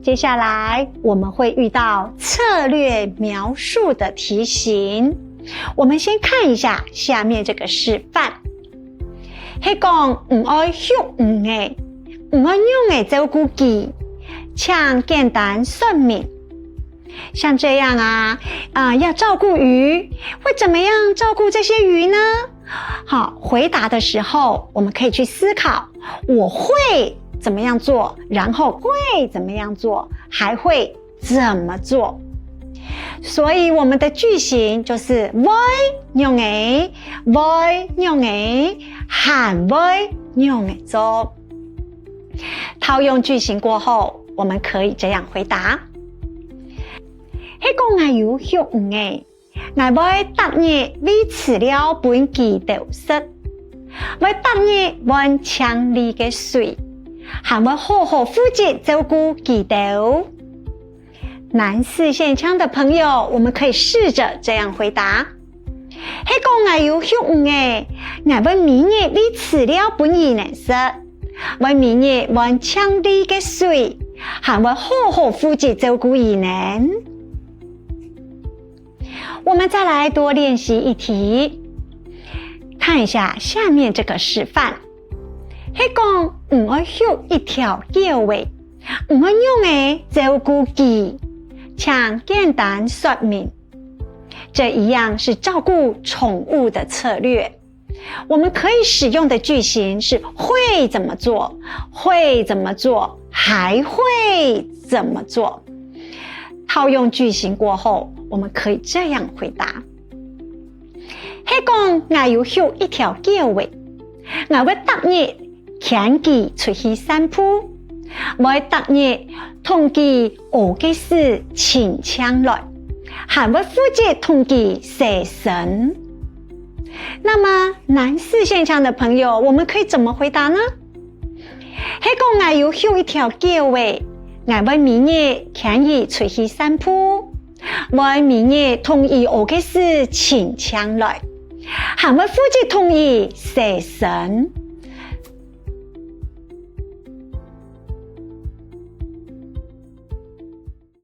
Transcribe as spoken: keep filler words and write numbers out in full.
接下來我們會遇到策略描述的題型。我們先看一下下面這個示範。係講你愛畜魚仔，你愛仰仔照顧佢？請簡單說明。像這樣啊，啊，要照顧魚，會怎麼樣照顧這些魚呢？好，回答的時候，我們可以去思考，我會怎麼樣做，然後會怎麼樣做，還會怎麼做。所以我們的句型就是會仰仔，會仰仔，還會仰仔做。套用句型過後，我們可以這樣回答：係講𠊎有畜魚仔，𠊎會逐日餵飼料分佢兜食，會逐日換淨俐个水，還會好好負責照顧佢兜。南四縣腔的朋友，我們可以試著這樣回答：係講𠊎有畜魚仔，𠊎會每日餵飼料分佢兜食，會每日換淨俐个水，還會好好負責照顧佢兜。我們再來多練習一題，看一下下面這個示範。係講你愛畜一條狗仔，你愛仰仔照顧佢？請簡單說明。這一樣是照顧寵物的策略。我們可以使用的句型是會怎麼做、會怎麼做、還會怎麼做。套用句型過後，我們可以這樣回答：係講𠊎有畜一條狗仔，𠊎會逐日牽佢出去散步，會逐日同佢屙个屎清淨來，還會負責同佢洗身。那麼南四縣腔的朋友，我們可以怎麼回答呢？係講𠊎有畜一條狗仔，𠊎會每日牽佢出去散步，會每日同佢屙个屎清淨來，還會負責同佢洗身。